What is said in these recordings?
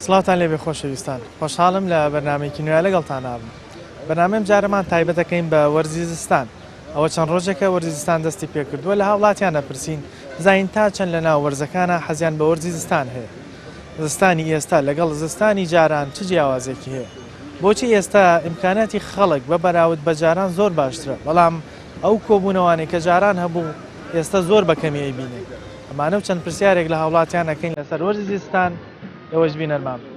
سڵاوتان لێبێ خۆشەویستان خۆشحاڵم لە بەرنمەیەکی نوێ لەگەڵتان نابم بەنامەم جارەمان تایبەتەکەین بە وەرزی زستان ئەوە چەند ڕۆژێکە وەرزی زستان دەستی پێکردووە لە هاوڵاتیان ئەپرسین بزانین تا چەند لە ناو وەرزەکانا حەزیان بە وەرزی زستان هەیە زستانی ئێستا لەگەڵ زستانی جاران چ جیاوازێکی هەیە بۆچی ئێستا ئیمکاناتی خەڵک بە بەراود بە جاران زۆر باشترە بەڵام ئەو کۆبوونەوانەی کە جاران هەبوو ئێستا زۆر بە کەمی ئەیبینین ئەمانە و چەند پرسیارێک لە هاوڵاتیان ئەکەین لەسەر وەرزی زستان ئێوەش بینەرمان بن.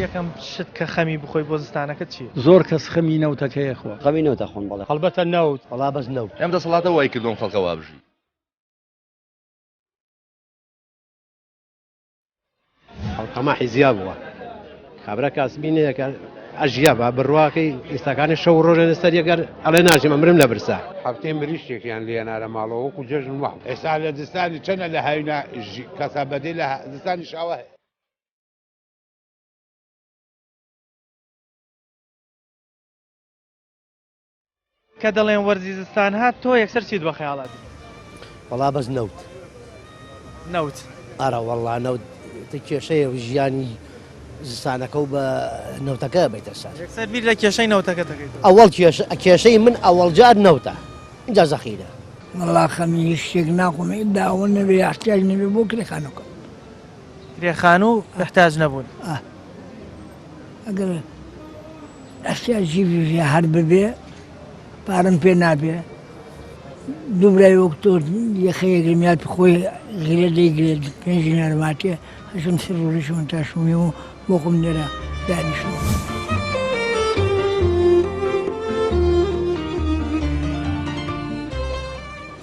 یەکەم شت کە خەمی بخۆی بۆ زستانەکەت چییە؟ زۆر کەس خەمی نەوتەکەی ئەخوا. خەمی نەوت ئەخۆن بەڵێ. هەڵبەتە نەوت. وەڵا بەس نەوت. ئەم دەسەڵاتە وای کردوە ئەم خەڵکە وا بژی. خەڵک تەماحی زیا بووە. کابرا کاسبی نییە کە ئەژیا بە بڕواکەی ئێستاکانی شەو و ڕۆژە لەسەر یەکەر ئەڵێ ناژیم ئەمرم لە برسا. هەفتەی مریشکێکیان لێ نارە ماڵەوە وەکو جەژن وابوو. ئێستا لە زستانی چەنە لە هاوینا کەسابەتێ لە زستانیش ئەوە هەیە. کە دەڵێن وەرزی زستان هات تۆ یەکسەر چیت بە خەیاڵا دێ؟ وەڵا بەس نەوت. نەوت؟ ئەرە وەڵا نەوت تە کێشەیە و ژیانی زستانەکە و بە نەوتەکە بەیتە سەر. یەکسەر بیر لە کێشەی نەوتەکە دەکەیتەوە. ئەوەڵ کێشە کێشەی من ئەوەڵ جار نەوتە ئینجا زەخیرە. وەڵا خەمی هیچ شتێک ناخۆم ئیلا ئەوە نەبێ ئیحتیاج نەبێ بۆ کرێ خانووکەم. کرێ خانوو ئیحتاج نەبوون. ئا ئەگەر ئیحتیاجی بێ هەر ببێ پارەم پێ نابێ دوو برای وەک تۆ یەخەیەک لە خۆی غیرە دەیگرێت پێنج دینار ماتێ هەشم سەر ڕۆژیشم تا شومی و بۆ خۆم لێرە دانیشتم.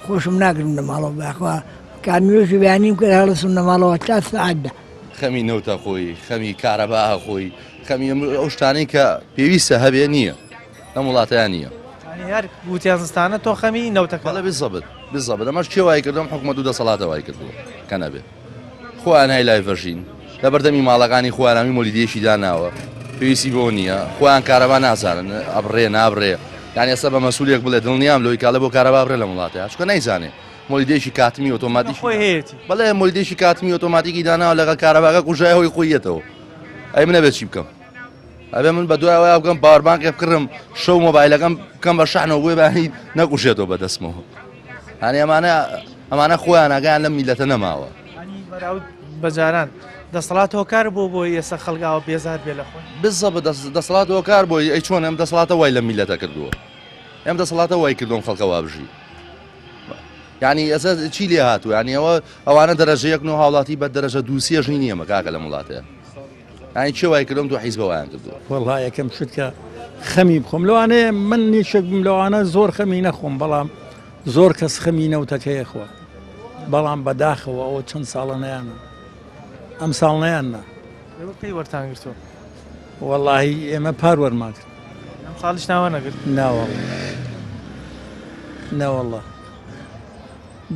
خۆشم ناگرم لە ماڵەوە بەخوا کار نوێژی بەیانیم کرد هەڵسم لە ماڵەوە تا سەعات دە. خەمی نەوتە خۆی خەمی کارەبا خۆی خەمی ئەو شتانەی کە پێویستە هەبێ نییە لەم وڵاتەیان نییە. یانی هەر وتیان زستانە تۆ خەمی نەوتەکە. بەڵێ بالضبط بالضبط ئەمەش کێ وای کردووە ئەم حکومەت و دەسەڵاتە وای کردووە کە نەبێ خۆیان های لای ڤەژین لە بەردەمی ماڵەکانی خۆیان هەمووی مۆلیدەیەکی داناوە پێویستی بەوە نییە خۆیان کارەبا نازانن ئەبڕێ نابڕێ یانی ئێستا بە مەسولێک بڵێ دڵنیام لەوەی کاڵێ بۆ کارەبا بڕێ لەم وڵاتەیە چونکە نایزانێ مۆلیدەیەکی کاتمی ئۆتۆماتیکی خۆی هەیەتی. بەڵێ مۆلیدەیەکی کاتمی ئۆتۆماتیکی داناوە لەگەڵ کارەباکە کوژایە هۆی خۆی یەتەوە ئەی من ئەبێ چی بکەم ئەبێ من بە دوای ئەوەیا بکەم power bank ێ بکڕم شەو مۆبایلەکەم بکەم بە شەحنەوە بۆیە بەیانی نەکوژێتەوە بە دەستمەوە هەنی ئەمانە ئەمانە خۆیان ئاگایان لەم میلەتە نەماوە. هەنی بەراورد بە جاران دەسەڵات هۆکار بووە بۆی ئێستا خەڵک ئاوا بێزار بێ لە خۆی؟ بزەبت دەسەڵات هۆکار بۆی ئەی چۆن ئەم دەسەڵاتە وای لەم میلەتە کردووە ئەم دەسەڵاتە وای کردووە ئەم خەڵکە وا بژی یعنی ئێستا چی لێ هاتووە یعنی ئەوە ئەوانە دەرەجە یەکن و هاوڵاتی بە دەرەجە دووسێژ نییە مە کاکە لەم وڵاتەیە یانی کێ وای کردوە ئەم دوو حیزبە وایان کردوە. وەڵا یەکەم شت کە خەمی بخۆم لەوانەیە من یەکێک بم لەوانە زۆر خەمی نەخۆم بەڵام زۆر کەس خەمی نەوتەکەی خوا بەڵام بەداخەوە ئەوە چەند ساڵە نەیانە ئەم ساڵ نەیان نا ئێوە کەی وەرتان گرتووە؟ وەڵاهی ئێمە پار وەرمان کرد ئەم ساڵیش ناوە نەگرت؟ ناوەڵا نەوەڵا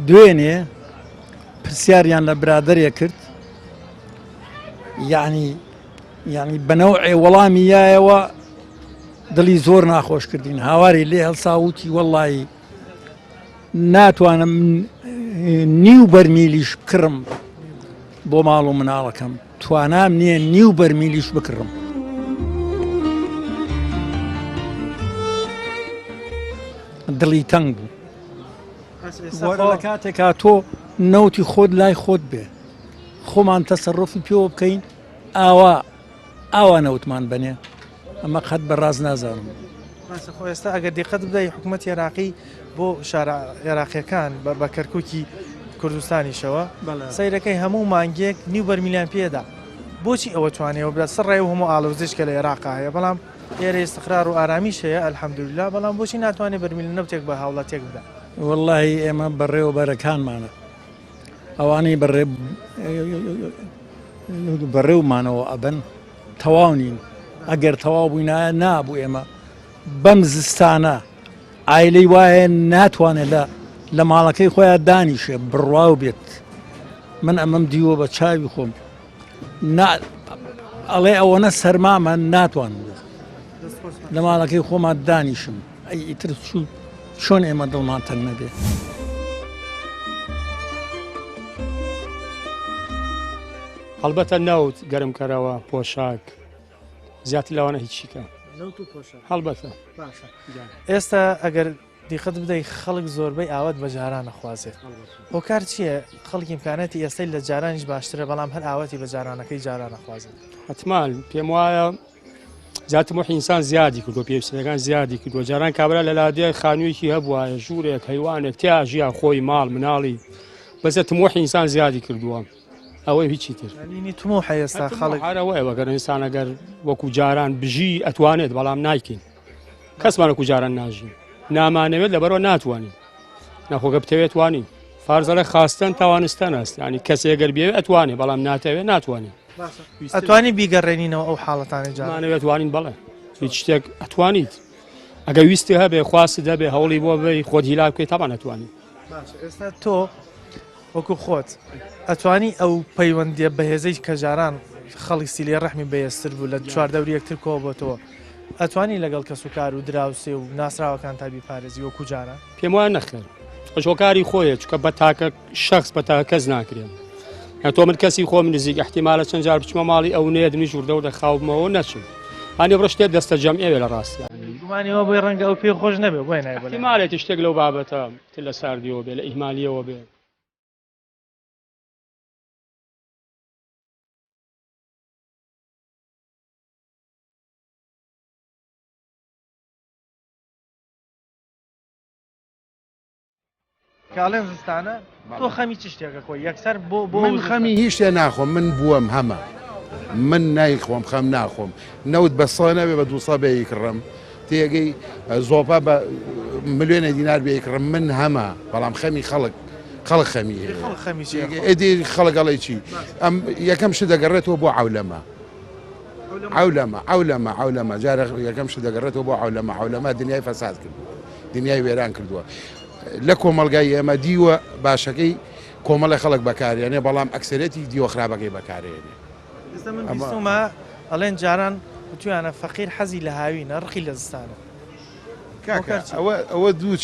دوێنێ پرسیاریان لە برادەرێک کرد یعنی یعنی بەنەوعێ وەڵامی یایەوە دڵی زۆر ناخۆش کردین هاواری لێ هەڵسا وتی وەڵی ناتوانم نیو بەرمیلیش بکڕم بۆ ماڵ و مناڵەکەم توانام نییە نیو بەرمیلیش بکڕم. دڵی تەنگ بوو وەرە لە کاتێکا تۆ نەوتی خۆت لای خۆت بێ خۆمان تەسەڕفی پێوە بکەین ئاوا ئاوا نەوتمان بنێ ئەمە قەت بە ڕاست نازانم. ڕاستە خۆ ئێستا ئەگەر دیقەت بدەی حکوومەتی عێراقی بۆ شارە عێراقیەکان بە کەرکوکی کوردستانیشەوە سەیرەکەی هەموو مانگێک نیو بەرمیلیان پێدا بۆچی ئەوە توانێەوە بدات سەر ڕێ و هەموو ئاڵۆزیش کە لە عێراقا هەیە بەڵام ئێرە ئیستقرار و ئارامیش هەیە الحمدللە بەڵام بۆچی ناتوانێت بەرمیل نەوتێک بە هاوڵاتیەک بدا؟ وەڵاهی ئێمە بەڕێوەبەرەکانمانە ئەوانەی بەڕێ بەڕێومانەوە ئەبن تەواو نین. ئەگەر تەواو بووینایە نابوو ئێمە بەم زستانە عایلەی وایە ناتوانێت لە لە ماڵەکەی خۆیان دانیشێ بڕواو بێت من ئەمەم دیوە بە چاوی خۆم نا ئەڵێ ئەوەنە سەرمامە ناتوانم لە ماڵەکەی خۆمان دانیشم ئەی ئیتر چوو چۆن ئێمە دڵمان تەنگ نەبێ. هەڵبەتە نەوت گەرمکەرەوە پۆشاک زیاتر لەوانە هیچیکە هەڵبەتە ئێستا ئەگەر دیقەت بدەی خەڵک زۆربەی ئاوات بە جاران ئەخوازێت هۆکار چییە خەڵکی ئیمکاناتی ئێستای لە جارانیش باشترە بەڵام هەر ئاواتی بە جارانەکەی جاران ئەخوازێت؟ حتمما پێم وایە زیاتر تموحی ئینسان زیادی کردو پێویستەکان زیادی کردو جاران کابرا لە لادێ خانوویەکی هەبووە ژوورێک هەیوانێک تیا ژیا خۆی ماڵ مناڵی بەسە تموحی ئینسان زیادی کردووە ئەوەی هیچی تر نینی تموح ئێستا خەڵک هەرەوەیە وەگەر ئینسان ئەگەر وەکو جاران بژی ئەتوانێت بەڵام نایکەین کەسمان وەکو جاران ناژین نامانەوێت لەبەرەوە ناتوانین نەخۆگە بتەوێت توانی فارزەڵێ خاستن توانستن است ینی کەسێ گەر بێ ئەتوانێ بەڵام ناتەوێت ناتوانێت ئەتوانی بیگەڕێنینەوە ئەو حاڵەتانی جانەوێت توانین بەڵێ هیچ شتێک ئەتوانیت ئەگە ویستی هەبێ خواست دەبێ هەوڵی بۆ بی خۆت هیلا بکەیت تاوان ئەتوانی ئێستا تۆ وەکو خۆت ئەتوانی ئەو پەیوەندیە بەهێزەی کە جاران خەڵک سیلەی ڕەحمی بەهێزتر بوو لە چواردەوری یەکتر کۆبۆتەوە ئەتوانی لەگەڵ کەسوکار و دراوسێ و ناسراوەکان تا بیپارێزی وەکو جاران؟ پێم وایە نەخێر ئەوش هۆکاری خۆیە چونکە بە تاکە شەخس بە تاکە کەس ناکرێن یا تۆ من کەسی خۆم نزیک احتیمالە چەند جار بچمە ماڵی ئەو نێت منیش وردە وردە خاو بمەوە نەچم هەنێ بڕە شتێک دەستە جەمعێ لە ڕاستیا گومانی وا بۆی ڕەنگە ئەو پێی خۆش نەبێ بۆیە نایبۆ لای. احتیمالێتی شتێک لەو بابەتە تر لە ساردیەوە بێ لە ئیهمالیەوە بێ. کاڵێن زستانە تۆ خەمی چ شتێکە خۆی یەکسەر بۆ بۆ من خەمی هیچ شتێ ناخۆم من بووم هەمە من نایخۆم خەم ناخۆم نەوت بە سە نەبێ بە دوسە بێ یکڕم تێگەی زۆپا بە ملیۆنە دینار بێ یکڕم من هەمە بەڵام خەمی خەڵک خەڵک خەمی هەیە خەڵک خەمی چیە خۆ؟ ئێدی خەڵک ئەڵێ چی ئەم یەکەم شت دەگەڕێتەوە بۆ عەولەمە عەولەمە عەولەمە عەولەمە جارە یەکەم شت دەگەڕێتەوە بۆ عەولەمە عەولەمە دنیای فەساد کردووە دنیای وێران کردووە لە کۆمەڵگای ئێمە دیوە باشەکەی کۆمەڵی خەڵک بەکارێنێ بەڵام ئەکسەرێتی دیوە خراپەکەی بەکارێنێ ئێستا من بیستومە ئەڵێن جاران وتویانە فەقیر حەزی لە هاوینە ڕقی لە زستانە. کاکە ئەوە ئەوە دوو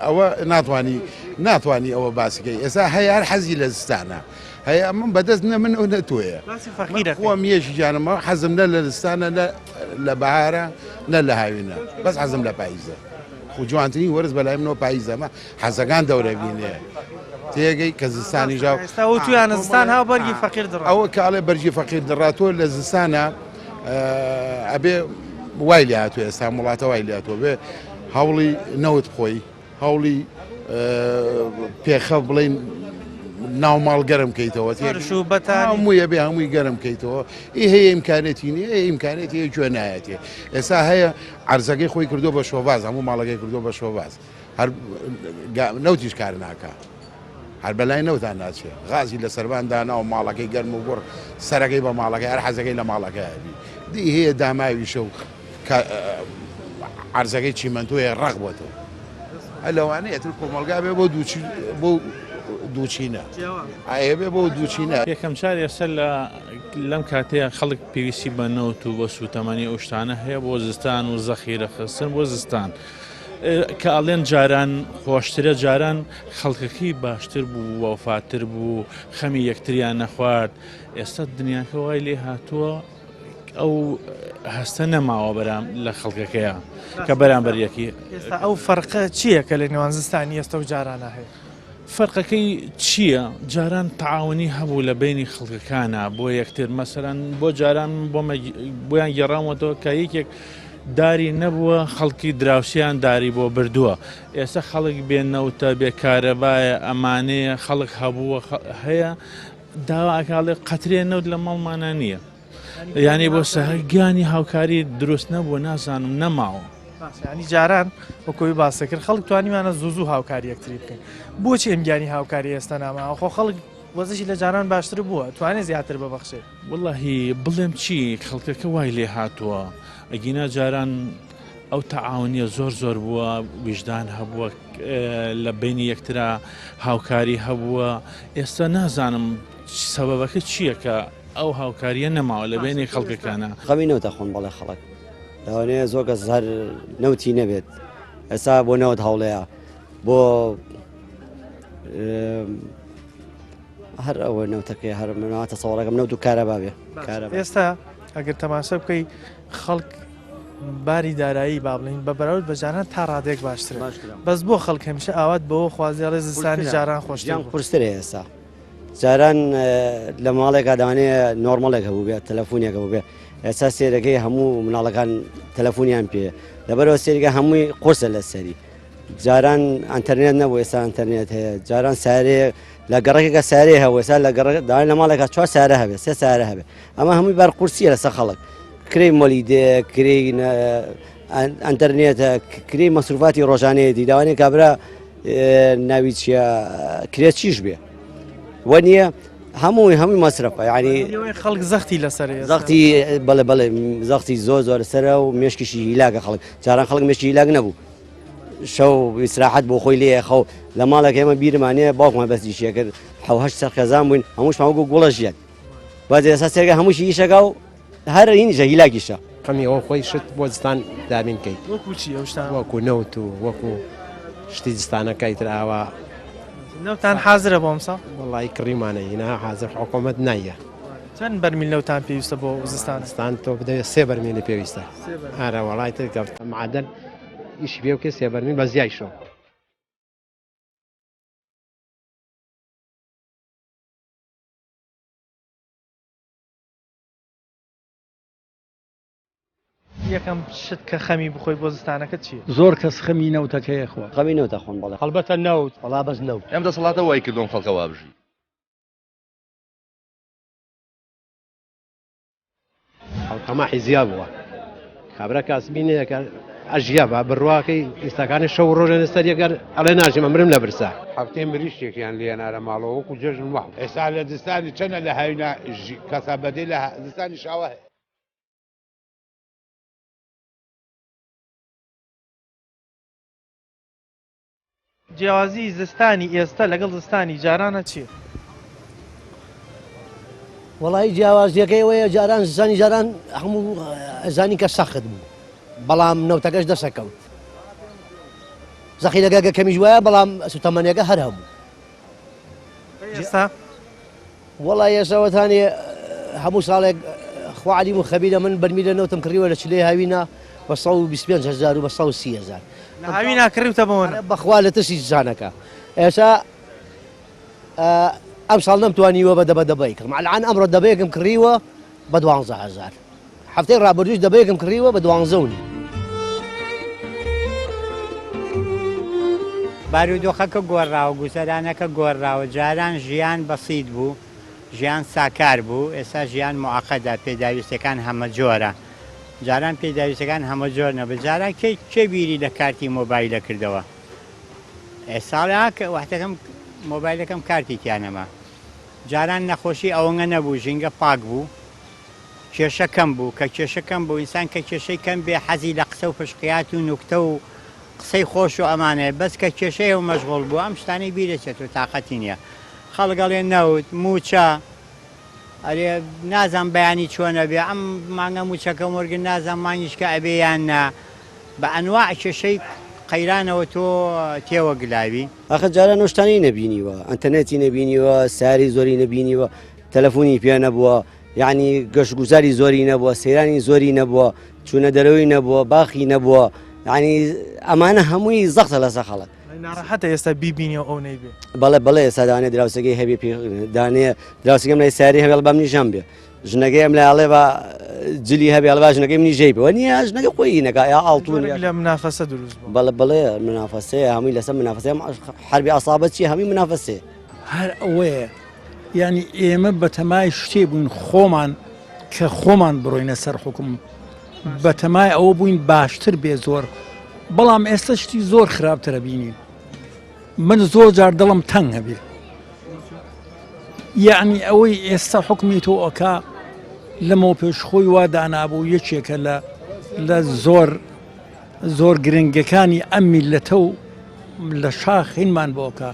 ئەوە ناتوانانی ناتوانانی ئەوە باسیکەی ئێستا هەیە هەر حەزی لە زستانە هەیە ئەمن بەدەست نە من ئەو نە تۆیە خۆم یەکی گیانمە حەزم نە لە زستانە نە لە بەهارە نە لە هاوینە بەس حەزم لە پاییزە خو جوانترین وەرز بەلای منەوە پاییزەمە حەزەکان دەورە بینێ تێگەی کە زستانی ژاو ئێستا وتویانە زستان هاو بەرگی فەقیر دڕا ئەوە کاڵێ بەرگی فەقیر دڕا تۆ لە زستانە ئەبێ وای لێ هاتووە ئێستا وڵاتە وای لێ هاتووە بێ هەوڵی نەوت خۆی هەوڵی پێخە بڵین ناو ماڵ گەرم کەیتەوە هەموویە بێ هەمووی گەرم کەیتەوە ئی هەیە ئیمکانێتی نیە ئیمکانێتی گوێ نایەتێ ئێستا هەیە عرزەکەی خۆی کردو بە شۆباز هەموو ماڵەکەی کردو بە شۆباز هەر نەوتیش کار ناکە هەر بەلای نەوتا ناچێ غازی لە سەربان دانا و ماڵەکەی گەرم و گوڕ سەرەکەی بە ماڵەکەی هەر حەزەکەی لە ماڵەکەی ئەبی دی هەیە داماویشە و عەرزەکەی چیمەنتۆیە ڕەق بۆتەوە لەوانەیە تر کۆمەڵگا بێ بۆ دووچی بۆ دووچینە ئاە بێ بۆ دووچینە یەکەم جار ئێستا لە لەم کاتەیە خەڵک پێویستی بە نەوت و بە سوتەمەنی ئەو شتانە هەیە بۆ زستان و زەخیرە خستن بۆ زستان کە ئەڵێن جاران خۆشترە جاران خەڵکەکەی باشتر بوو وەفاتر بوو خەمی یەکتریان نەخوارد ئێستا دنیاکە وای لێ هاتووە ئەو هەستە نەماوە بەرام لە خەڵکەکەیە کە بەرامبەر یەکی ئێستا ئەو فەرقە چییە کە لە نێوان زستانی ئێستا و جارانە هەیە؟ فەرقەکەی چییە؟ جاران تەعاونی هەبوو لە بەینی خەڵکەکانا بۆ یەکتر مەسەلەن بۆ جاران بۆیان گێڕاومەتەوە کە یەکێک داری نەبووە خەڵکی دراوسیان داری بۆ بردووە ئێستا خەڵک بێ نەوتە بێ کارەبایە ئەمانەیە خەڵک هەبووە هەیە داوا ئەکاڵێ قەترێ نەوت لە ماڵمانە نییە یانی بۆ گیانی هاوکاری دروست نەبووە نازانم نەماوە. ینی جاران وەکۆی باسە کرد خەڵک توانیمانە زوو زوو هاوکاری یەکتری بکەن بۆچی ئەم گیانی هاوکاری ئێستا ناماوە خۆ خەڵک وەزیشی لە جاران باشتر بووە توانێ زیاتر ببەخشێ. وەڵاهی بڵێم چی خەڵکەکە وای لێ هاتووە ئەگینا جاران ئەو تەعاونیە زۆر زۆر بووە ویژدان هەبووە لە بینی یەکترا هاوکاری هەبووە ئێستا نازانم سەبەبەکە چییە کە ئەو هاوکاریە نەماوە لە بینی خەڵکەکانە. خەمی نەوتە خۆن بەڵێ خەڵک لەوانەیە زۆر کەس هەر نەوتی نەبێت ئێستا بۆ نەوت هەوڵەیە بۆ هەر ئەوە نەوتەکەی هەر منەوە تەسەوەڕەکەم نەوت و کارەبا بێ کارەبا ئێستا ئەگەر تەماشا بکەی خەڵک باری دارایی با بڵین بە بەراورد بە جاران تا ڕادێک باشترە بەس بۆ خەڵک هەمیشە ئاوات بەوە خوازیاڵێ زستانی جاران خۆشتر قورسترە ئێستا جاران لە ماڵێکا دەوانەیە نۆرمەڵێک هەبوو بێت تەلەفۆنێک هەبوو بێت ئێستا سێرەکەی هەموو مناڵەکان تەلەفۆنیان پێ لەبەرەوە سێرگە هەمووی قورسە لەسەری جاران ئەتەرنێت نەبوو ئێستا ئەتەرنێت هەیە جاران سارێ لە گەڕەکێکە سارێ هەبوو ئێستا لە گەڕەک داوای لە ماڵێکا چوار سارە هەبێت سێ سارە هەبێت ئەمە هەمووی بار قورسیە لەسەر خەڵک کرێی مۆلیدێ کرێی ئەتەرنێتە کرێی مەسروفاتی ڕۆژانەیەتی داوانێ کابرا ناوی چیە کرێ چیش بێ وە نییە هەمووی هەمووی مەسرفە یعنی خەڵک زەختی لەسەر زەختی بەڵێ بەڵێ زەختی زۆر زۆر سەرە و مێشکیشی هیلاکە خەڵک جاران خەڵک مێشکی هیلاک نەبوو شەو ئیسراحەت بۆ خۆی لێ خەو لە ماڵێک ئێمە بیرمانەیە باوکمان بەس ئیشێ کرد حەوهش سەرخێزان بووین هەمووشمان وەکو گوڵە ژیان باز ئێستا سێرگە هەمووشی ئیشەکە و هەر هینیشە هیلاکیشە. خەمی ئەوە خۆی شت بۆ زستان دابین کەیت. وەکو چی ئەو شتانە؟ وەکو نەوت و وەکو شتی زستانەکە ئیتر ئاوا. نەوتان حازرە بۆ ئەمساڵ؟ وەڵایی کڕیومانە هینا حازر حکوومەت نایە. چەند بەرمیل نەوتان پێویستە بۆ زستان؟ زستان تۆ بدەوێت سێ بەرمیلی پێویستە. ئارە وەڵای تر گەڵ معادل ئیشی پێ بکەی سێ بەرمیل بە زیایشەوە. یەکەم شت کە خەمی بخۆی بۆ زستانەکەت چییە؟ زۆر کەس خەمی نەوتەکەی ئەخوا. خەمی نەوت ئەخۆن بەڵێ. هەڵبەتە نەوت. وەڵا بەس نەوت. ئەم دەسەڵاتە وای کردوە ئەم خەڵکە وا بژی. خەڵک تەماحی زیا بووە کابرا کاسبی نییە کە ئەژیا بە بڕواکەی ئێستاکانی شەو ڕۆژە لەسەر یەکەر ئەڵێ ناژیم ئەمرم لە برسا. هەفتەی مریشکێکیان لێنارە ماڵەوە وەکو جەژن وابوو. ئێستا لە زستانی چەنە لە هاوینا کەسابەتەی لە زستانی شاوە هەیە. جیاوازی زستانی ئێستا لەگەڵ زستانی جارانە چییە؟ وەڵی جیاوازیەکەی ئەوەیە جاران زستانی جاران هەموو ئەزانی کە سەخت بوو بەڵام نەوتەکەش دەسەکەوت زەخیرەکە کەمیش وایە بەڵام سوتەمەنیەکە هەر هەبوو ئێستا وەڵا ئێستا وەتانێ هەموو ساڵێک خوا عەلیم و خەبیرە من بەرمیلە نەوتم کڕیوە لە چلەی هاوینە بە 125 هەزار و بە 130 هەزار لە هاوینا کڕیوتە بەوەنە؟ بەخوا لە ترسی زانەکە ئێستا ئەم ساڵ نەمتوانیوە بە دەبە دەبەی کڕم ئەلعان ئەمڕۆ دەبەیەکم کڕیوە بە دوانزە هەزار هەفتەی ڕابردووش دەبەیەکم کڕیوە بە دوانزە و نیو. بارودۆخەکە گۆڕاوە، گوزەرانەکە گۆڕاوە، جاران ژیان بەسیت بوو، ژیان ساکار بوو، ئێستا ژیان موعەقەدە، پێداویستیەکان هەمەجۆرە، جاران پێداویستیەکان هەمەجۆر نەبوو، جاران کێ کێ بیری لە کارتی مۆبایلە کردەوە؟ ئێ ساڵێک وەحتەکەم مۆبایلەکەم کارتی تیا نەما. جاران نەخۆشی ئەوەنگە نەبوو، ژینگە پاک بوو، کێشە کەم بوو، کە کێشە کەم بوو ئینسان کە کێشەی کەم بێ حەزی لە قسە و فشقیات و نوکتە و قسەی خۆش و ئەمانەیە، بەس کە کێشەیە و مەشغوڵ بوو ئەم شتانەی بیر ئەچێت و تاقەتی نیە. خەڵک ئەڵێ نەوت، مووچە، ئەرێ نازانم بەیانی چۆن ئەبێ، ئەم مانگە مووچەکەم وەرگرت نازانم مانگیشکە ئەبێ یان نا، بە ئەنواع کێشەی قەیرانەوە تۆ تێوە گلاوی. ئاخر جاران ئەو شتانەی نەبینیوە، ئەنتەرنێتی نەبینیوە، سەیارەی زۆری نەبینیوە، تەلەفۆنی پێ نەبووە، یعنی گەشتگوزاری زۆری نەبووە، سەیرانی زۆری نەبووە، چوونە دەرەوەی نەبووە، باخی نەبووە، یعنی ئەمانە هەمووی زەختە لەسەر خەڵک. ناڕەحەتە ئێستا بیبینی و ئەو نەیبێ. بەڵێ بەڵێ ئێستا دانێ دراوسێکەی هەبێ پێ دانێ دراوسێکەم لای ساری هەبێ بەم نیژەم بێ ژنەکەی ئەم لای ئەڵێ بە جلی هەبێ ئەڵێ با ژنەکەی منی ژەی بێ نییە ژنەکە خۆی نەکا یا ئاڵتون جۆرێک لە منافەسە دروست بوو. بەڵێ بەڵێ منافەسەیە هەمووی لەسەر منافەسەیە حەربی عەسابە چییە هەمووی منافەسەیە. هەر ئەوەیە یانی ئێمە بەتەمای شتێ بووین خۆمان کە خۆمان بڕۆینە سەر حکوم بەتەمای ئەوە بووین باشتر بێ زۆر بەڵام ئێستا شتی زۆر خراپترە بینین من زۆر جار دڵم تەنگ هەبێ. یەعنی ئەوەی ئێستا حوکمی تۆ ئەکا لەمەو پێش خۆی وا دانابوو یەکێکە لە لە زۆر زۆر گرنگەکانی ئەم میلەتە و لە شاخ هینمان بۆکە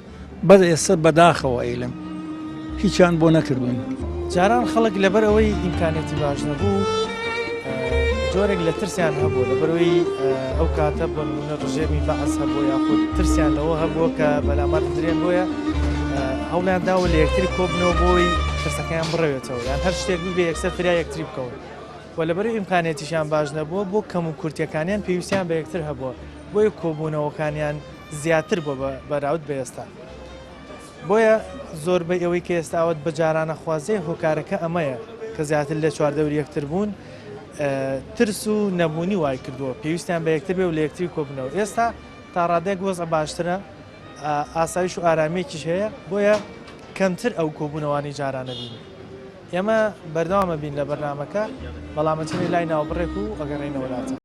بەس ئێستا بەداخەوە ئەیلم هیچیان بۆ نەکردوین. جاران خەڵک لەبەر ئەوەی ئیمکانێتی باش نەبوو جۆرێک لە ترسیان هەبوو لەبەرەوەی ئەو کاتە بۆ نمونە ڕژێمی بەعس هەبوو یاخود ترسیان لەوە هەبووە کە بەلامات بدرێن بۆیە هەوڵیان داوە لە یەکتری کۆبنەوە بۆی ترسەکەیان بڕەوێتەوە یان هەر شتێک ببێ یەکسەر فریا یەکتری بکەون و لەبەرەی ئیمکانێتیشیان باش نەبووە بۆ کەم و کورتیەکانیان پێویستیان بە یەکتر هەبووە بۆیە کۆبوونەوەکانیان زیاتر بووە بە بەراورد بە ئێستا. بۆیە زۆربەی ئەوەی کە ئێستا ئاوات بە جارانە خوازێ هۆکارەکە ئەمەیە کە زیاتر لە چواردەوری یەکتر بوون ترس و نەبوونی وای کردووە پێویستیان بە یەکتر بێ و لە یەکتری کۆبنەوە ئێستا تا ڕادەیەک وەزع باشترە ئاسایش و ئارامیەکیش هەیە بۆیە کەمتر ئەو کۆبوونەوانی جارانە بینی ئێمە بەردەوامە بین لە بەرنمەکە بەڵام ئەچینە لای ناوبڕێک و ئەگەڕێینەوە لاتان.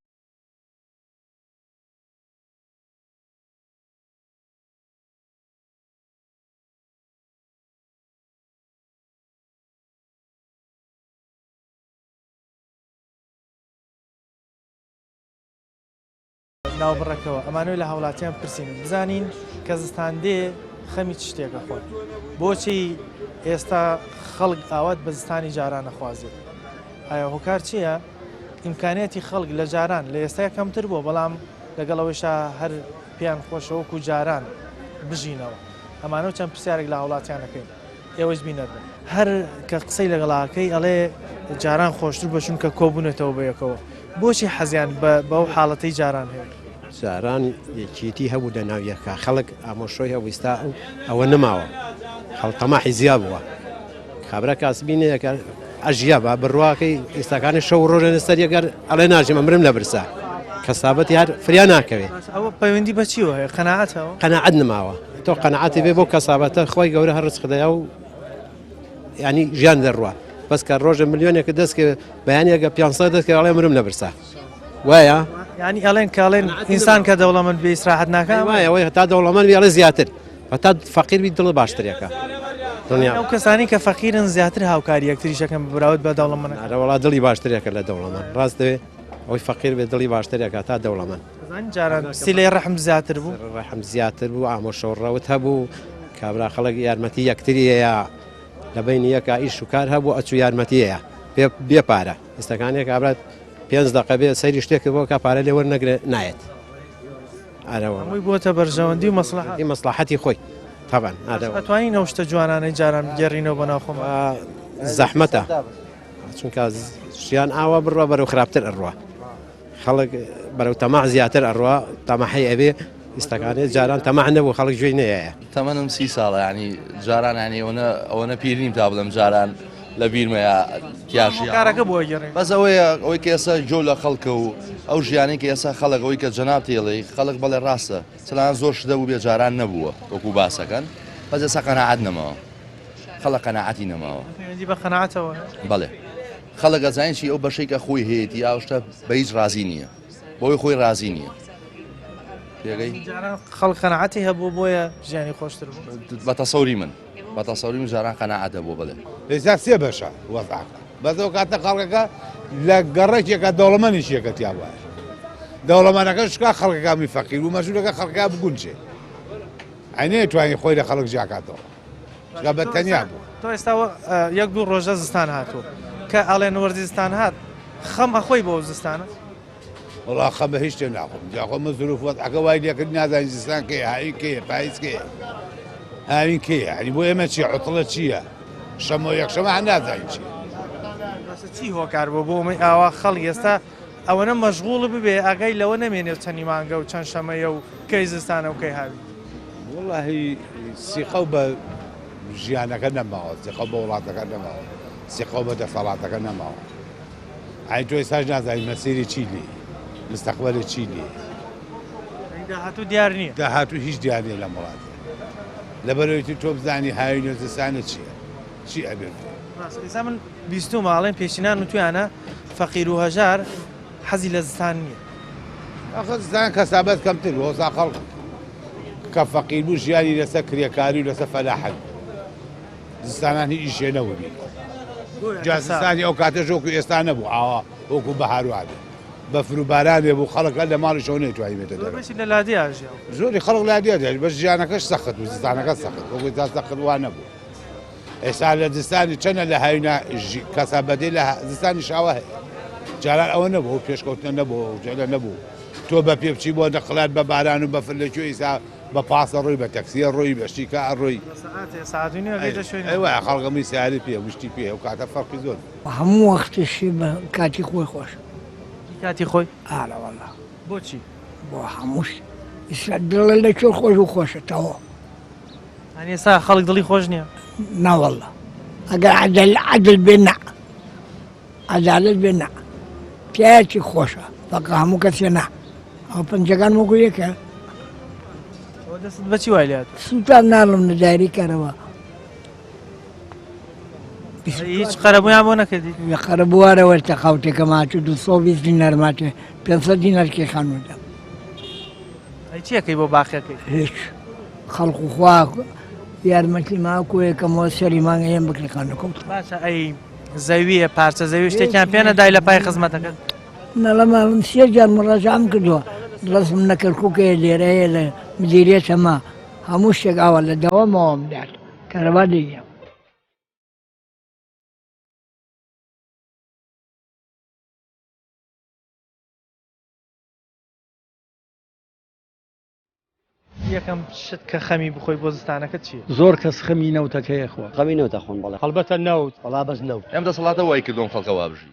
ناوبڕەکەوە ئەمانەوێت لە هاوڵاتیان پرسین بزانین کە زستان دێ خەمی چ شتێکە خۆن بۆچی ئێستا خەڵک ئاوات بە زستانی جاران نەخوازێت ئایا هۆکار چییە؟ ئیمکانیەتی خەڵک لە جاران لە ئێستا کەمتر بووە بەڵام لەگەڵ ئەوەیشا هەر پێیان خۆشە وەکو جاران بژینەوە ئەمانە و چەند پرسیارێک لە هاوڵاتیان ئەکەین ئێوەش بینەر بن. هەر کە قسەی لەگەڵا ئەکەی ئەڵێ جاران خۆشتر بووە چونکە کۆبوونەتەوە بەیەکەوە بۆچی حەزیان بەو حاڵەتەی جاران هەیە؟ جاران یەکێتی هەبوو لە ناو یەکا خەڵک ئامۆشۆی هەبوو ئیستا ئەوە نەماوە خەڵک تەماحی زیا بووە کابرا کاسبی نەیەکە ئەژیا بە بڕواکەی ئێستاکانی شەو ڕۆژە لەسەر یەکەر ئەڵێ ناژیم ئەمرم لە برسا کەسابەتی هەر فریا ناکەوێ ئەوە پەیوەندی بە چیوە هەیە قەناعەتەوە قەناعەت نماوە تۆ قەناعەتی بێ بۆ کەسابەتە خۆی گەورە هەر ڕزق دەیا و ینی ژیان دەڕوا بەس کە ڕۆژە ملیۆنێکە دەستکە بەیانێکە 500 دەستکە ئەڵێ مرم لە برسا وایە ینی ئەڵێن کاڵێن ئینسان کە دەوڵەمەند بێ ئیسراحەت ناکە وایە ئەوەی هەتا دەوڵەمەند بێ ئەڵێ زیاتر هەتا فەقیر بی دڵ باشترێکە دڵنیا ئەو کەسانی کە فەقیرن زیاتر هاوکاری یەکتریش ئەکەن بە بەراورد بە دەوڵەمەنەکان. ئەرە وەڵا دڵی باشترێکە لە دەوڵەمەند ڕاست دەوێ ئەوەی فەقیر بێ دڵی باشترێکە تا دەوڵەمەند. ئەزانی جاران سیلەی ڕەحم زیاتر بوو. ڕەحم زیاتر بوو ئامۆشە و ڕەوت هەبوو کابرا خەڵک یارمەتی یەکتری هەیە لە بەینی یەکا ئیش و کار هەبوو ئەچوو یارمەتی هەیە بێ بێ پارە ئێستاکانێ کابرا پێنج دەقە بێ سەیری شتێکت بۆ کا پارە لێ وەرنەگرێ نایەت. هەمووی بۆتە بەرژەوەندی و مەسڵەحەت. مەسڵەحەتی خۆی تەبعەن. ئەتوانین ئەو شتە جوانانەی جاران بگێڕینەوە بۆ ناو خۆمان؟ زەحمەتە چونکە ژیان ئاوا بڕوا بەرەو خراپتر ئەڕوا خەڵک بەرەو تەماع زیاتر ئەڕوا تەماحی ئەبێ ئیستەکانێ جاران تەماع نەبوو خەڵک گوێی نەیە. تەمەنم سی ساڵە یانی جاران یانی ئەوەنە ئەوەنە پیر نیم تا بڵێم جاران لە بیرمەیە تیا ژیاوم. هۆکارەکە بۆ ئەگەڕێ. بەس ئەوەیە ئەوەی کە ئێستا گوێ لە خەڵکە و ئەو ژیانەی کە ئێستا خەڵک ئەوەی کە جەنابت ئەیڵێی خەڵک بەڵێ ڕاستە چلان زۆر شت هەبوو بێ جاران نەبووە وەکوو باسەکەن بەس ئێستا قەناعەت نەماوە خەڵک قەناعەتی نەماوە. پەیوەندی بە قەناعەتەوە هەیە؟ بەڵێ خەڵک ئەزانی چی ئەو بەشەی کە خۆی هەیەتی ئاو شتە بە هیچ ڕازی نییە بەوەی خۆی ڕازی نییە. تێگەی؟ جاران خەڵک قەناعەتی هەبوو بۆیە ژیانی خۆشتر بوو. بە تەسەوری من بە تەسەوری من جاران قەناعەت هەبوو بەڵێ. ئێستا سێ بەشە وەزعەکە بەس ئەو کاتە خەڵکەکە لە گەڕەکێکە دەوڵەمەنیشیەکە تیا وایە دەوڵەمەنەکە شکا خەڵکەکانی فەقیر و مەژوورەکە خەڵکە بگونجێ ئەی نەیتوانی خۆی لە خەڵک جیاکاتەوە چونکە بە تەنیا بوو. تۆ ئێستا یەک دوو ڕۆژە زستان هاتووە کە ئەڵێن وەرزی زستان هات خەم ئەخۆی بۆ ئەو زستانە؟ وەڵا خەم بە هیچ شتێ ناخۆم جا خۆ من زروف وەزعەکە وای لێکرد نازانین زستان کەیە هاوین کەیە پاییز کەیە هاوین کەیە یعنی بۆ ئێمە چیە عوتڵە چییە شەمۆ یەکشەمە هەر نازانین چیە. باشە چی هۆکار بووە بۆ ئەمەی ئاوا خەڵک ئێستا ئەوەنە مەشغوڵ ببێ ئاگای لەوە نەمێنێ چەنی مانگە و چەند شەمەیە و کەی زستانە و کەی هاوین؟ وەڵاهی سیقەو بە ژیانەکە نەماوە سیقەو بە وڵاتەکە نەماوە سیقەو بە دەسەڵاتەکە نەماوە. ئای تۆ ئێستاش نازانی مەسیری چی لێ مستەقبەلی چی لێ داهاتوو دیار نییە داهاتوو هیچ دیار نییە لەم وڵاتە لەبەرەوەی تۆ بزانی هاوین و زستانە چییە چی ئەبێت ئێستا من بیستومە ئەڵێن پێشینان وتویانە فەقیر و هەژار حەزی لە زستان نییە ئەخە زستان کەسابەت کەمتر هۆسا خەڵک کە فەقیر بوو ژیانی لەسەر کرێکاری و لەسەر فەلاحەت بوو. زستانان هیچ ئیشێ نەبوو بیکەن. جا زستانی ئەو کاتەش وەکو ئێستا نەبوو ئاوا وەکو بەهار وابێ. بەفر و بارانێ بوو خەڵک هەر لە ماڵیشەوە نەیتوانی بێتە دەرەوە. زۆربەشی لە لادێ ئەژیا. زۆری خەڵک لادێ دەژی بەس ژیانەکەش سەخت بوو زستانەکە سەخت وەکو ئێستا سەخت وا نەبوو. ئێستا لە زستانی چەنە لە هاوینا کەسابەتێ لە زستانی شاوە هەیە. جاران ئەوە نەبوو ئەو پێشکەوتنە نەبوو ئەو جەلە نەبوو. تۆ بە پێ بچی بۆ نەقڵات بە باران و بەفر لە کوێ ئیسا بە پاسە ڕۆی بە تەکسیە ڕۆی بە شتیکە ئەڕۆی. بە سەعاتێ سەعات و نیو ئەگەیتە شوێنی ئەی وایە خەڵک هەمووی سەیارەی پێیە و شتی پێیە ئەو کاتە فەرقی زۆر بوو. هەموو وەختیشی بە کاتی خۆی خۆشە. کی کاتی خۆی؟ ئارە وەڵا. بۆچی؟ بۆ هەموو شت. ئیستا دڵە لە کوێ خۆش و خۆشە تەواو. یانی ئێستا خەڵک دڵی خۆش نییە؟ ناوەڵا ئەگەر عەدل عەدل بێ نا. عەدالەت بێ نا پیاوێکی خۆشە فەقە هەموو کەسێ نا ئەو پەنجەکان وەکو یەکە. ئەوە دەستت بەچی وای لێهات؟ سووتان ناڵم لە دایرەی کارەبا. هیچ قەرەبوویان بۆ نەکردی؟ قەرەبووارە وەرتە خاوتێکە ماچوو 220 دینار ماچێ 500 دینار کێ خانوودا. ئەی چیەکەی بۆ باخەکەی؟ هیچ خەڵق و خوا یارمەتی ما کۆیەکەمەوە سەری مانگە هێم بکرێ خانووەکەم. باشە ئەی زەویە پارچە زەوی شتێکیان پێ نەدای لە پای خزمەتەکەت؟ نا لە ماڵم سێ جار مڕاجعەم کردووە ڕەسم نە کەرکووکەیە لێرەیە لە مدیریەت هەمە هەموو شتێک ئاوا لە دەوامەوەم دات کارەبا لێیە. یەکەم شت کە خەمی بخۆی بۆ زستانەکەت چیە؟ زۆر کەس خەمی نەوتەکەی ئەخوا. خەمی نەوت ئەخۆن بەڵێ. هەڵبەتە نەوت. وەڵا بەس نەوت. ئەم دەسەڵاتە وای کردوە ئەم خەڵکە وا بژی.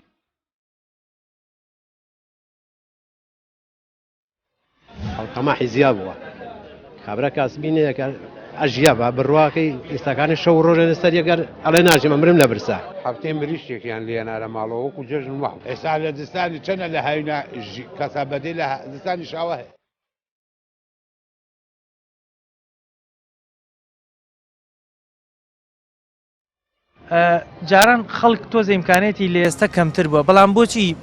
خەڵک تەماحی زیا بووە کابرا کاسبی نییە کە ئەژیا بە بڕواکەی ئێستاکانی شەو ڕۆژە لەسەر یەکەر ئەڵێ ناژیم ئەمرم لە برسا. هەفتەی مریشکێکیان لێنا لە ماڵەوە وەکو جەژن وابوو. ئێستا لە زستانی چەنە لە هاوینا کەسابەتێ لە زستانی شاوە هەیە. جاران خەڵک تۆزە ئیمکانێتی لە ئێستا کەمتر بووە بەڵام بۆچی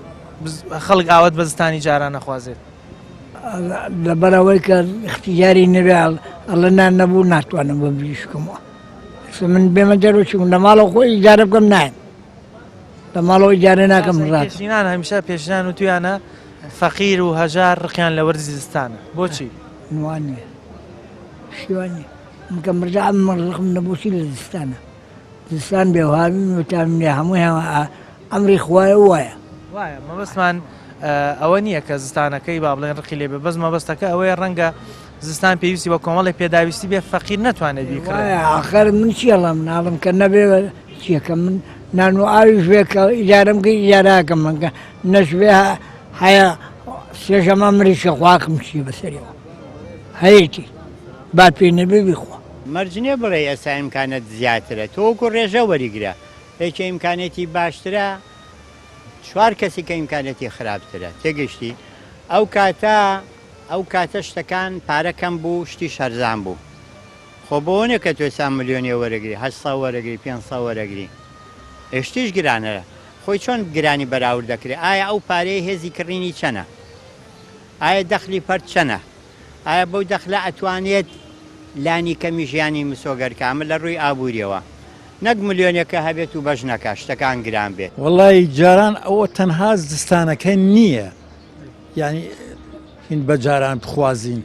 خەڵک ئاوات بە زستانی جاران نەخوازێت؟ لەبەرەوەی کە اختیاری نەبێ ئەڵە نان نەبوو ناتوانم بە بریشکەمەوە من بێمە دەرەوە چون لە ماڵەوە خۆی ئیجارە بکەم نایم لە ماڵەوە ئیجارە ناکەم ڕات پێشینان هەمیشە پێشینان و تویانە فەقیر و هەژار ڕقیان لە وەرزی زستانە بۆچی؟ وانە شیوانە من کە مردام من ڕقم نەبوو چی لە زستانە زستان بێ و هاوین و تاوین بێ هەمووی ئەمری خوایە و وایە. وایە مەبەستمان ئەوە نییە کە زستانەکەی با بڵێن ڕقی لێ بێ بەس مەبەستەکە ئەوەیە ڕەنگە زستان پێویستی بە کۆمەڵی پێداویستی بێ فەقیر نەتوانێت بیکڕێ. وایە ئاخر من چی ئەڵێم مناڵم کە نەبێ چیەکە من نان و ئاویش بێ کە ئیجارەم کرد ئیجارەکەم من کە نەشبێ هەیە سێژەمە مریشکە خواکم چییە بەسەریەوە هەیەتی. با پێی نەبێ بیخوا. مەرج نیە بڵێی ئێستا ئیمکانەت زیاترە تۆ وەکو ڕێژە وەریگرە یەکێ ئیمکانێتی باشترە چوار کەسی کە ئیمکانێتی خراپترە تێگەشتی ئەو کاتە ئەو کاتە شتەکان پارە کەم بوو شتیش هەرزان بوو خۆ بۆ نیە کە تۆ ئێستا ملیۆنێ وەرەگری 800 وەرەگری 500 وەرەگری ئێ شتیش گرانە خۆی چۆن گرانی بەراورد دەکرێ ئایا ئەو پارەیە هێزی کڕینی چەنە ئایا دەخلی فەرد چەنە ئایا بەو دەخلە ئەتوانێت لانی کەمی ژیانی مسۆگەر کا؟ ئەمە لە ڕووی ئابووریەوە. نەک ملیۆنێکە هەبێت و بەش نەکا، شتەکان گران بێت. وەڵایی جاران ئەوە تەنها زستانەکە نییە یانی هین بە جاران بخوازین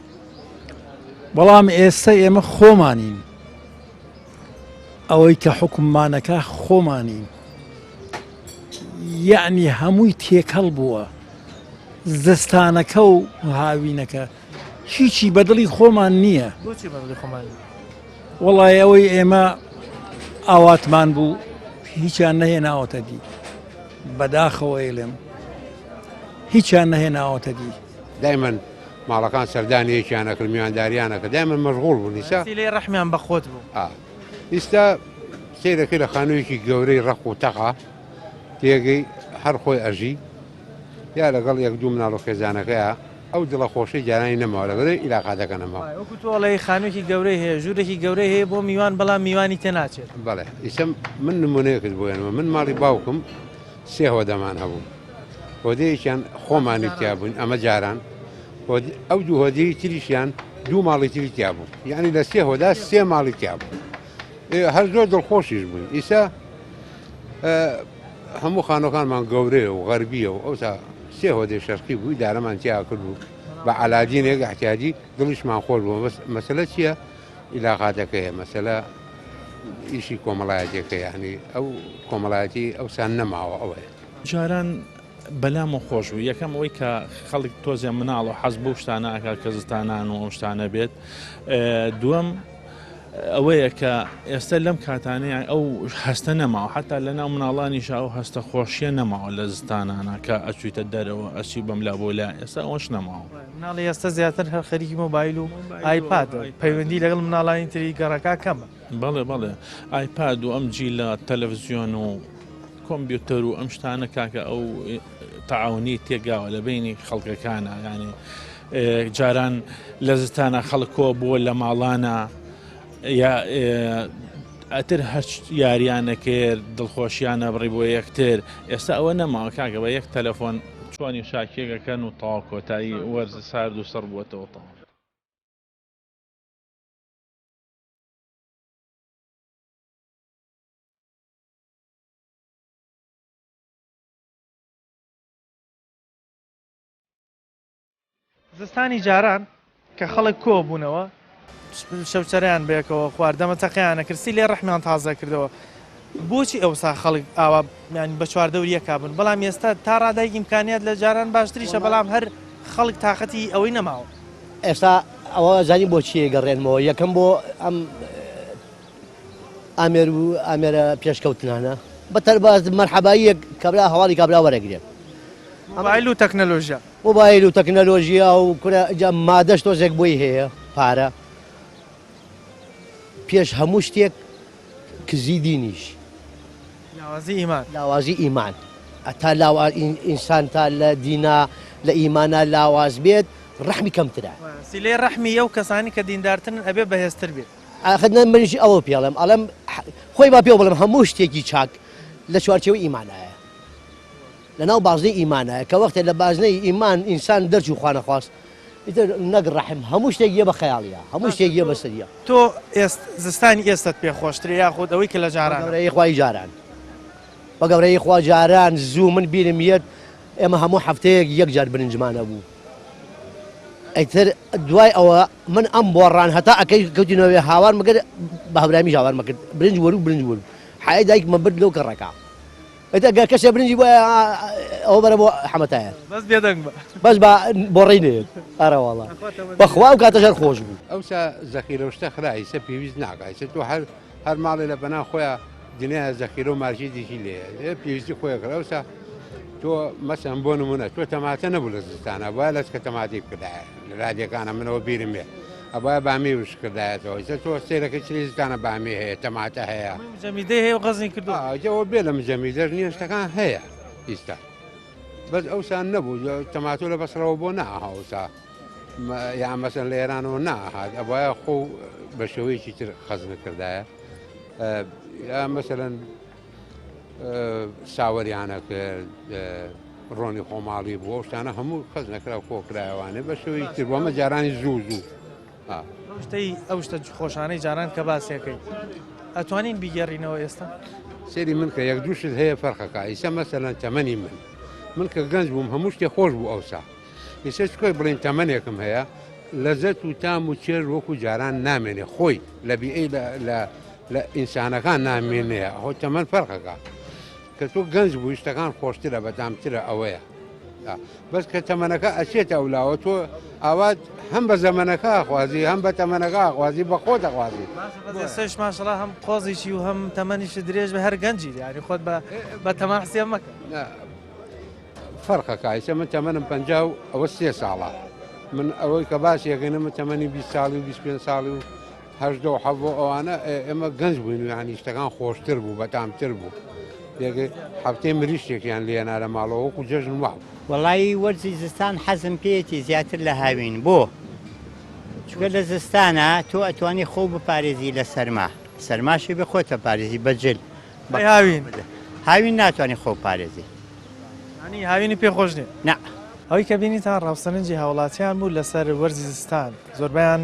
بەڵام ئێستا ئێمە خۆمانین ئەوەی کە حکوممانەکە خۆمانین یەعنی هەمووی تێکەڵ بووە زستانەکە و هاوینەکە هیچی بەدڵی خۆمان نییە. بۆچی بەدڵی خۆمان نییە؟ وەڵی ئەوەی ئێمە ئاواتمان بوو هیچیان نەهێناوەتە دی بەداخەوە ئێلێم هیچیان نەهێناوەتە دی. دایمەن ماڵەکان سەردانی یەکیان ئەکرد میوانداریان ئەکرد دایمەن مەشغوڵ بوون ئیستا لێ ڕەحمیان بە خۆت بوو ئیستا سەیرەکەی لە خانوویەکی گەورەی ڕەق و تەقە تێگەی هەر خۆی ئەژی یا لەگەڵ یەک دوو مناڵ و خێزانەکەیا ئەو دڵە خۆشەی جارانی نەماوە لەبەرئەوەی ئیلاقاتەکە نەماوە. وەکو تۆ ئەڵێی خانووێکی گەورەی هەیە ژوورێکی گەورەی هەیە بۆ میوان بەڵام میوانی تێ ناچێت. بەڵێ ئیسە من نمونەیەکت بۆ هێنمە من ماڵی باوکم سێ هۆدەمان هەبوو هۆدەیەکیان خۆمانی تیا بووین ئەمە جاران ئەو دوو هۆدەی تریشیان دوو ماڵی تری تیا بوو یعنی لە سێ هۆدا سێ ماڵی تیا بوو. هەر زۆر دڵخۆشیش بووین ئیسا هەموو خانەکانمان گەورەیە و غەربیە و ئەوسا سێ هۆدەی شەرقی بوو دارەمان تیا کرد بوو بە عەلادینێک احتیاجی دڵیشمان خۆش بوو بەس مەسەلە چییە ئیلاقاتەکەیە مەسەلە ئیشی کۆمەڵایەتەکە یعنی ئەو کۆمەڵایەتی ئەوسان نەماوە ئەوەیە. جاران بەلامەوە خۆش بوو یەکەم ئەوەی کە خەڵک تۆزێ مناڵ و حەز بەو شتانە ئەکات کە زستانان و ئەو شتانە بێت دووەم ئەوەیە کە ئێستا لەم کاتانەیە ئەو هەستە نەماوە حتا لە ناو مناڵانیشا ئەو هەستە خۆشیە نەماوە لە زستانانە کە ئەچویتە دەرەوە ئەچی بەم لا بۆ لا ئێستا ئەوەش نەماوە. مناڵی ئێستا زیاتر هەر خەریکی مۆبایل و ئایپاد پەیوەندی لەگەڵ مناڵانی تری گەڕەکە کەمە. بەڵێ بەڵێ ئایپاد و ئەم جیلە تەلەڤزیۆن و کۆمپیوتەر و ئەم شتانە کاکە ئەو تەعاونی تێگاوە لە بینی خەڵکەکانە یعنی جاران لە زستانە خەڵک کۆ بووە لە ماڵانە یا ئەتر هەرچ یاریانە کرد دڵخۆشیانە بڕی بۆ یەکتر ئێستا ئەوە نەماوە کاکە بە یەک تەلەفۆن چۆنی شاکێکەکەن و تەواو کۆتایی وەرز سارد و سڕ بووەتەوە تەواو. زستانی جاران کە خەڵک کۆ بوونەوە شەوچەرەیان بەیەکەوە خوارد دەمە تەقیانە کرد سی لێ ڕەحمیان تازە کردەوە بۆچی ئەوسا خەڵک ئاوا یان بە چواردەوری یەکا بوون بەڵام ئێستا تا ڕادایک ئیمکانیات لە جاران باشتریشە بەڵام هەر خەڵک تاقەتی ئەوەی نەماوە. ئێستا ئەوە زانی بۆ چی گەڕێنمەوە یەکەم بۆ ئەم ئامێر و ئامێرە پێشکەوتنانە بە تەرباز مەرحەباییەک کابرا هەواڵی کابرا وەرەگرێت. مۆبایل و تەکنەلۆژیا. مۆبایل و تەکنەلۆژیا و کورە جا مادەش تۆزێک بۆی هەیە پارە پێش هەموو شتێک کزی دینیش. لاوازی ئیمان. لاوازی ئیمان تا لاوا ئینسان تا لە دینا لە ئیمانا لاواز بێت ڕەحمی کەمترە. سیلەی ڕەحمی ئەو کەسانی کە دیندارترن ئەبێ بەهێزتر بێت. ئاخر نە منیش ئەوە پێڵێم ئەڵێم خۆی با پێو بڵێم هەموو شتێکی چاک لە چوارچێوەی ئیمانایە لە ناو بازنەی ئیمانایە کە وەختێ لە بازنەی ئیمان ئینسان دەرچوو خوانەخواست ئیتر نەک ڕەحم هەموو شتێک یە بە خەیاڵیە هەموو شتێک یە بەسەریە. تۆ ئێست زستانی ئێستەت پێ خۆشترە یاخود ئەوەی کە لە جارانە؟ بە گەورەی خوای جاران بە گەورەی خوا جاران زوو من بیرم یەت ئێمە هەموو هەفتەیەک یەک جار برنجمان هەبوو ئیتر دوای ئەوە من ئەم بۆڕان هەتا ئەکەی کەوتینەوە هاوار مەگەر بە هەورامیش هاوار مەکرد برنج وەرو برنج وەرو حای دایکمە برد لەو کەڕەکە ئیتر گەر کەسێ برنجی بۆ ئەوە بەرە بۆ حەمەتایە بەس بێدەنگ بە بەس بە بۆڕی نێت ئەرە واڵا بەخوا ئەو کاتەش هەر خۆش بوو. ئەوسا زەخیرە و شتە خرا ئیسە پێویست ناکا ئیسە تۆ هەر هەر ماڵێ لە پەنا خۆیا دنیایە زەخیرە و مارکێتێکی لێیە لێ پێویستی خۆی کرد ئەوسا تۆ مەسەن بۆ نمونە تۆ تەماتە نەبوو لە زستانە وایە لەچکە تەماتەی بکردایە لە رادیەکانە منەوە بیرم بێ ئەبایە بامی وش کردایەتەوە ئیسە تۆ سێرەکە چلی زستانە بامی هەیە تەماتە هەیە جەمیدەی هەیە و غەزنی کردو ئەوە بێ لە مجەمیدەش نییە شتەکان هەیە ئیستا بەس ئەوسان نەبوو تەماتۆ لە بەسڕەوە بۆ ناهاوسا یا مەسەن لە ئێرانەوە ناهات ئەبایە خۆ بە شێوەیەکی تر خەزنە کردایە یا مەسەلەن ساوەریانە کرد ڕۆنی خۆماڵی بوو ئەو شتانە هەموو خەز نەکرا و کۆکرایەوانێ بە شێوەی تر بۆ ئەمە جارانی زوو زوو شتەی ئەو شتە خۆشانەی جاران کە باسیەکەی ئەتوانین بیگەڕینەوە ئێستا سێری من کە یەک دوو شت هەیە فەرقەکە ئیسە مەسەلەن تەمەنی من من کە گەنج بووم هەموو شتێ خۆش بوو ئەوسا ئیسە چکۆی بڵین تەمەنێکم هەیە لەزەت و تام و چێژ وەکو جاران نامێنێ خۆی لە بیئەی لە لە ئینسانەکان نامێنێ ئەو تەمەن فەرقەکە کە تۆ گەنج بووی شتەکان خۆشترە بەتامترە ئەوەیە بەس کە تەمەنەکە ئەچێتە ئەولاوە تۆ ئاوات هەم بە زەمەنەکە خوازی هەم بە تەمەنەکە خوازی بە خۆ دەخوازی سش ماشەڵا هەم قۆزیشی و هەم تەمەنیشی درێژ بە هەر گەنجی یاری خۆت بە بە تەمان حسێ مەکە فەرقەکە ئیسە من تەمەنم 50 و ئەوە سێ ساڵە من ئەوەی کە باسی یەکەینە من تەمەنی 20 ساڵی و 25 ساڵی و هەژدە و حەڤدە و ئەوانە ئێمە گەنج بووین و یانی شتەکان خۆشتر بوو بەتامتر بوو یەکێ هەفتەی مریشتێکیان لێنا لە ماڵەوە وەکو جەژن وابوو. وەڵایی وەرزی زستان حەزم پێیەتی زیاتر لە هاوین بۆ؟ چونکە لە زستانا تۆ ئەتوانی خۆو بپارێزی لە سەرما سەرماشی بێ خۆت ئەپارێزی بە جل ئەی هاوین؟ هاوین ناتوانی خۆو پارێزی. یانی هاوینی پێ خۆش نیە؟ نا. ئەوەی کە بینیتان ڕاوسەرنجی هاوڵاتیان بوو لەسەر وەرزی زستان زۆربەیان.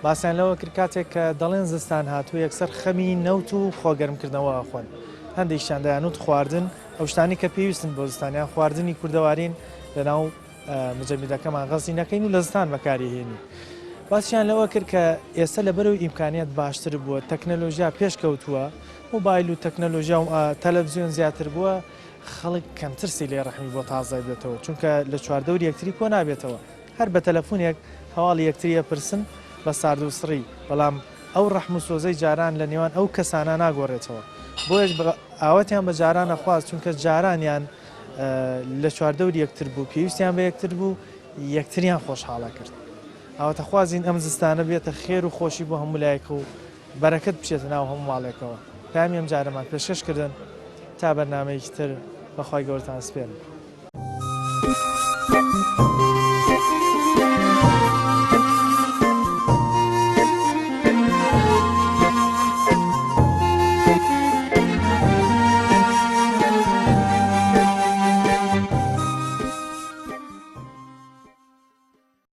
باسیان لەوە کرد کاتێک کە دەڵێن زستان هاتووە یەکسەر خەمی نەوت و خۆگەرمکردنەوە ئەخۆن. هەندێکیان دەیانوت خواردن ئەو شتانی کە پێویستن بۆ زستان یان خواردنی کوردەوارین لەناو مجەمیدەکەمان غەزی نەکەین و لە زستان بەکاری هێنین. باسیان لەوە کرد کە ئێستا لەبەرەوەی ئیمکانیات باشتر بووە، تەکنەلۆژیا پێشکەوتووە، مۆبایل و تەکنەلۆژیا و تەلەڤزیۆن زیاتر بووە، خەڵک کەمتر سیلەی ڕەحمی بۆ تازە بێتەوە، چونکە لە چواردەوری یەکتری کۆ نابێتەوە. هەر بە تەلەفونێک هەواڵی یەکتری ئەپرسن بە ساردوسڕی، بەڵام ئەو ڕەحم و سۆزەی جاران لە نێوان ئەو کەسانە ناگۆڕێتەوە. بۆیەش ئاواتیان بە جاران ئەخواست، چونکە جارانیان لە چواردەوری یەکتر بوو، پێویستیان بە یەکتر بوو، یەکتریان خۆشحاڵ ئەکرد. ئاواتەخوازین ئەم زستانە بێتە خێر و خۆشی بۆ هەموو لایەک و بەرەکەت بچێتە ناو هەموو ماڵێکەوە. پەیامی ئەمجارەمان پێشکەش کردن تا بەرنامەیەکی تر بە خوای گەورەتان ئەسپێرم.